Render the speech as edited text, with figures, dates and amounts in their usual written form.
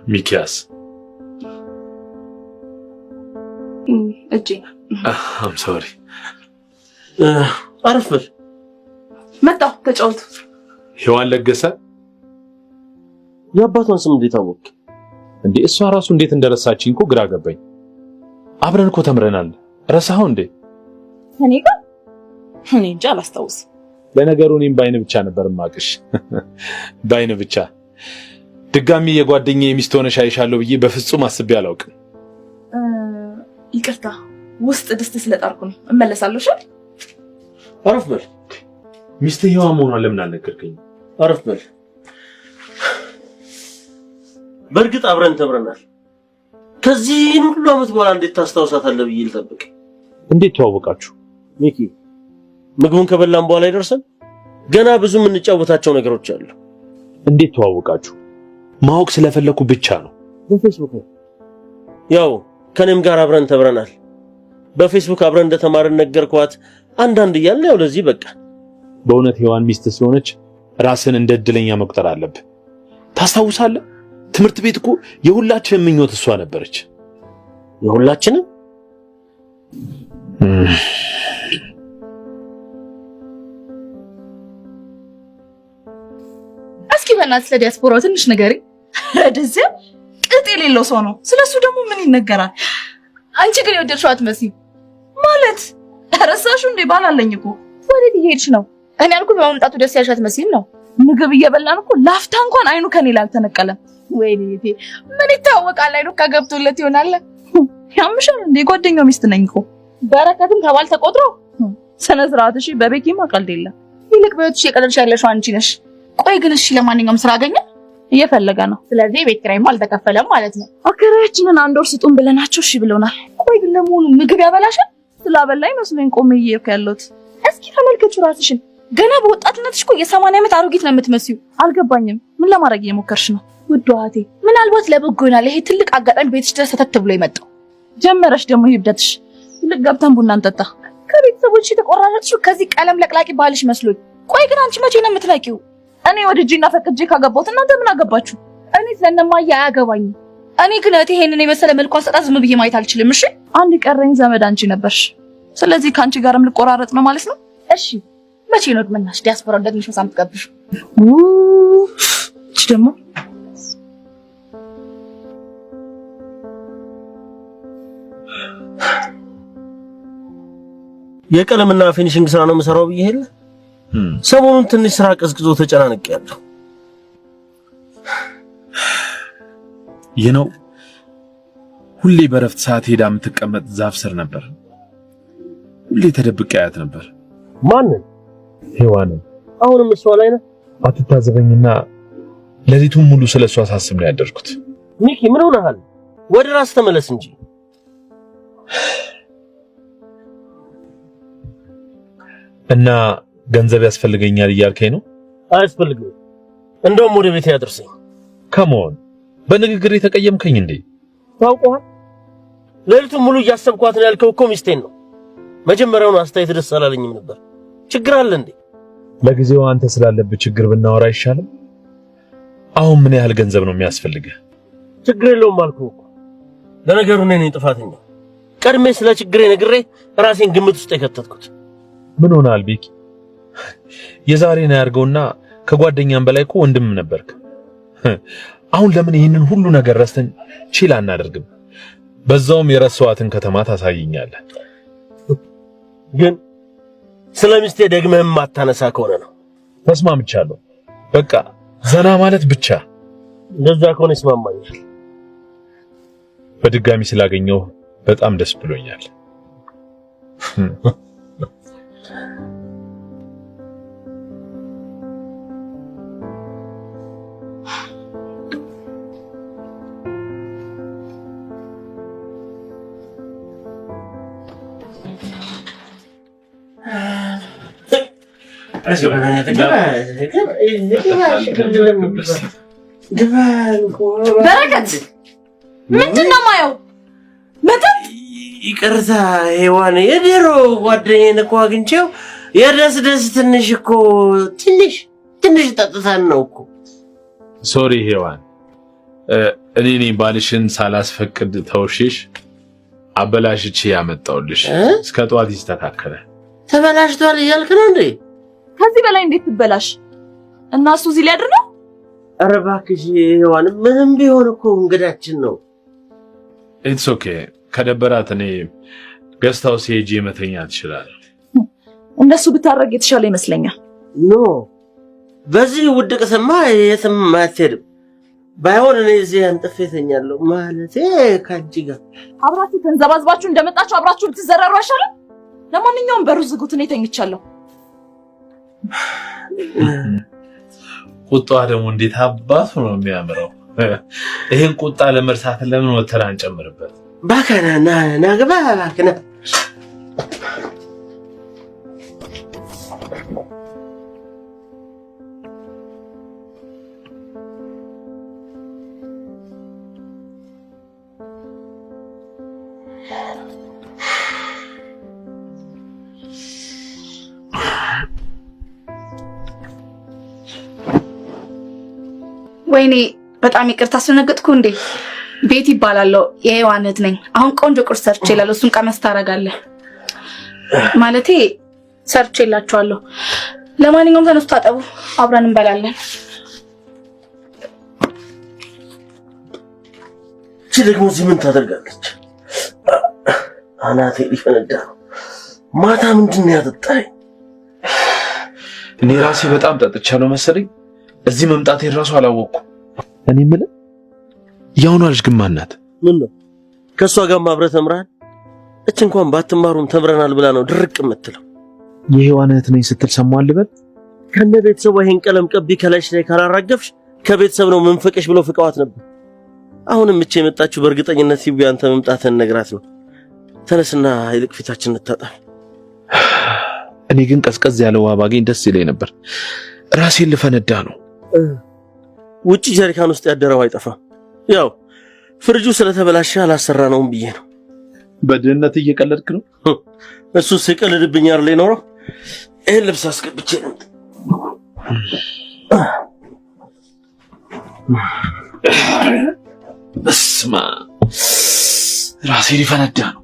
ሚኪያስ። እጄ። I'm sorry። አረፍ በል። መጣሁ። ተጫወቱ። ሔዋን ለገሰ። የአባቷን ስም እንዴት አወቅ? እንዴ እሷ ራሱ እንዴት እንደረሳችኝ እኮ ግራ ገባኝ። አብረን እኮ ተምረናል። ረሳኸው እንዴ? እኔ ጋር እኔ እንጃ አላስታውስም። ለነገሩ እኔም በአይን ብቻ ነበር ማቅሽ፣ በአይን ብቻ። ድጋሚ የጓደኛዬ ሚስት ሆነሽ አይሻለሁ ብዬ በፍጹም አስቤ አላውቅም። ይቅርታ ውስጥ ድስት ስለጣርኩ ነው። እመለሳለሁ። እሺ አረፍ በል። ሚስትህ ሔዋን መሆኗን ለምን አልነገርከኝም? አረፍ በል። በእርግጥ አብረን ተምረናል። ከዚህን ሁሉ ዓመት በኋላ እንዴት ታስታውሳታለህ ብዬ ልጠብቅ? እንዴት ተዋወቃችሁ? ሚኪ፣ ምግቡን ከበላን በኋላ ይደርሰን። ገና ብዙ የምንጫወታቸው ነገሮች አሉ። እንዴት ተዋወቃችሁ? ማወቅ ስለፈለኩ ብቻ ነው። በፌስቡክ ነው። ያው ከኔም ጋር አብረን ተምረናል። በፌስቡክ አብረን እንደተማርን ነገርኳት። አንዳንድ እያልን ያው ለዚህ በቃ። በእውነት ሔዋን ሚስት ስለሆነች ራስን እንደ እድለኛ መቁጠር አለብህ። ታስታውሳለህ? ትምህርት ቤት እኮ የሁላችንም ምኞት እሷ ነበረች። የሁላችንም? እስኪ በእናትህ ስለ ዲያስፖራው ትንሽ ንገሪኝ። ወደዚያ ቅጥ የሌለው ሰው ነው። ስለሱ ደግሞ ምን ይነገራል? አንቺ ግን የወደድሽው አትመስይም። ማለት ረሳሽው እንዴ? ባል አለኝ እኮ። ወዴት እየሄድሽ ነው? እኔ ያልኩት በመምጣቱ ደስ ያልሽ አትመስይም ነው። ምግብ እየበላን እኮ ላፍታ እንኳን አይኑ ከኔ ላይ አልተነቀለም። ወይኔ ምን ይታወቃል? አይኑ ከገብቶለት ይሆናል። ያምሻል እንዴ? የጓደኛው ሚስት ነኝ እኮ። በረከትም ከባል ተቆጥሮ ስነ ስርዓት። እሺ በቤኪማ ቀልድ የለም። ይልቅ በህይወትሽ እየቀለድሽ ያለሽው አንቺ ነሽ። ቆይ ግን እሺ፣ ለማንኛውም ስራ አገኘ? እየፈለገ ነው። ስለዚህ የቤት ኪራይማ አልተከፈለም ማለት ነው። አከራያችንን አንድ ወር ስጡን ብለናቸው እሺ ብለውናል። ቆይ ግን ለመሆኑ ምግብ ያበላሻል? ስላበላኝ መስሎኝ ቆሜ እየሄድኩ ያለሁት። እስኪ ተመልከቹ ራስሽን። ገና በወጣትነትሽ እኮ የ80 ዓመት አሮጊት ነው የምትመስዩ። አልገባኝም። ምን ለማድረግ እየሞከርሽ ነው? ውድ እህቴ፣ ምናልባት ለበጎ ይሆናል ይሄ ትልቅ አጋጣሚ ቤትሽ ድረስ ተተት ብሎ የመጣው። ጀመረሽ ደግሞ ይሄ እብደትሽ። ይልቅ ገብተን ቡና እንጠጣ። ከቤተሰቦችሽ የተቆራረጥሽው ከዚህ ቀለም ለቅላቂ ባልሽ መስሎኝ። ቆይ ግን አንቺ መቼ ነው የምትነቂው? እኔ ወድጄና ፈቅጄ ካገባሁት እናንተ ምን አገባችሁ? እኔ ስለነማየ አያገባኝም። እኔ ግን እህቴ ይሄንን የመሰለ መልኳን ሰጣ ዝም ብዬ ማየት አልችልም። እሺ አንድ ቀረኝ ዘመድ አንቺ ነበርሽ። ስለዚህ ከአንቺ ጋርም ልቆራረጥ ነው ማለት ነው። እሺ መቼ ነው ድመናሽ ዲያስፖራ ደግመሽ መሳም ትቀብሽ? እቺ ደግሞ የቀለምና finishing ስራ ነው የምሰራው ብዬ የለ ሰሞኑን ትንሽ ስራ ቀዝቅዞ ተጨናንቄያለሁ። ይህ ነው ሁሌ በረፍት ሰዓት ሄዳ የምትቀመጥ ዛፍ ስር ነበር። ሁሌ ተደብቄ አያት ነበር። ማንን? ሔዋንን። አሁንም እሷ ላይ ነህ? አትታዘበኝና ሌሊቱን ሙሉ ስለ እሷ ሳስብ ነው ያደርኩት። ሚኪ ምን ሆነሃል? ወደ ራስ ተመለስ እንጂ። እና ገንዘብ ያስፈልገኛል እያልከኝ ነው? አያስፈልግም። እንደውም ወደ ቤት ያደርሰኝ። ከመሆን በንግግር የተቀየምከኝ እንዴ? ታውቀዋል። ሌሊቱን ሙሉ እያሰብኳት ነው ያልከው እኮ ሚስቴን ነው። መጀመሪያውኑ አስተያየት ደስ አላለኝም ነበር። ችግር አለ እንዴ? ለጊዜው አንተ ስላለብህ ችግር ብናወራ አይሻልም? አሁን ምን ያህል ገንዘብ ነው የሚያስፈልግህ? ችግር የለውም አልኩህ እኮ። ለነገሩ እኔ ነኝ ጥፋተኛ። ቀድሜ ስለ ችግሬ ነግሬ ራሴን ግምት ውስጥ የከተትኩት። ምን ሆናል ቤኪ? የዛሬን አያርገውና ከጓደኛም በላይ እኮ ወንድም ነበርክ። አሁን ለምን ይህንን ሁሉ ነገር ረስተን ቺል አናደርግም? በዛውም የረሳኋትን ከተማ ታሳይኛለህ። ግን ስለ ሚስቴ ደግመህ የማታነሳ ከሆነ ነው። ተስማምቻለሁ። በቃ ዘና ማለት ብቻ። እንደዛ ከሆነ ይስማማኛል። በድጋሚ ስላገኘው በጣም ደስ ብሎኛል። በረከት ምንድን ነው የማየው? መጠጥ? ይቅርታ ሔዋን፣ የድሮ ጓደኛዬን እኮ አግኝቼው የደስ ደስ ትንሽ እኮ ትንሽ ትንሽ ጠጥተን ነው እኮ። Sorry ሔዋን፣ እኔ እኔ ባልሽን ሳላስፈቅድ ተውሽሽ አበላሽቼ ያመጣውልሽ እስከ ጠዋት ይስተካከላል። ተበላሽቷል እያልክ ነው እንዴ? ከዚህ በላይ እንዴት ትበላሽ? እና እሱ እዚህ ሊያድር ነው? ኧረ እባክሽ ሔዋን፣ ምንም ቢሆን እኮ እንግዳችን ነው። It's okay። ከደበራት እኔ guest house ሄጄ መተኛት እችላለሁ። እንደሱ ብታደርግ የተሻለ ይመስለኛል። No፣ በዚህ ውድቅትማ የትም አትሄድም። ባይሆን እኔ እዚህ አንጥፌ እተኛለሁ። ማለቴ ከአንቺ ጋር አብራችሁ ተንዘባዝባችሁ እንደመጣችሁ አብራችሁ ብትዘረሩ አይሻልም? ለማንኛውም በሩ ዝጉት፣ እኔ ተኝቻለሁ። ቁጣዋ ደግሞ እንዴት አባቱ ነው የሚያምረው። ይህን ቁጣ ለመርሳት ለምን ወተር አንጨምርበት? እባክህ ና ና ግባ እባክህ ና። ወይኔ በጣም ይቅርታ አስደነገጥኩ እንዴ? ቤት ይባላለሁ፣ የሔዋን እህት ነኝ። አሁን ቆንጆ ቁርስ ሰርቼ እላለሁ። እሱን ቀመስ ታደርጋለህ። ማለቴ ሰርቼላችኋለሁ። ለማንኛውም ተነሱ፣ ታጠቡ፣ አብረን እንበላለን። እቺ ደግሞ እዚህ ምን ታደርጋለች? አናቴ ሊፈነዳ ነው። ማታ ምንድን ነው ያጠጣኝ? እኔ ራሴ በጣም ጠጥቻለሁ መሰለኝ። እዚህ መምጣቴን ራሱ አላወቅኩም። እኔ የምልህ የአሁኗ ልጅ ግን ማን ናት? ምን ነው ከእሷ ጋር አብረህ ተምረሃል? እች እንኳን ባትማሩም ተምረናል ብላ ነው ድርቅ የምትለው። የሔዋን እህት ነኝ ስትል ሰማሁ ልበል? ከነ ቤተሰቧ ይሄን ቀለም ቀቢ ከላይሽ ላይ ካላራገፍሽ ከቤተሰብ ነው መንፈቀሽ ብለው ፍቀዋት ነበር። አሁንም እቺ የመጣችው በእርግጠኝነት ሲቡ ያንተ መምጣትህን ነግራት ነው። ተነስና ይልቅ ፊታችን እንታጠብ። እኔ ግን ቀዝቀዝ ያለ ውሃ ባገኝ ደስ ይለኝ ነበር። ራሴን ልፈነዳ ነው። ውጪ ጀሪካን ውስጥ ያደረው አይጠፋም። ያው ፍርጁ ስለተበላሸ አላሰራ ነውም ብዬ ነው። በድህነት እየቀለድክ ነው። እሱ ሲቀልድብኝ አይደል የኖረው። ይሄን ልብስ አስገብቼ ነው። በስመ አብ ራሴ ሊፈነዳ ነው።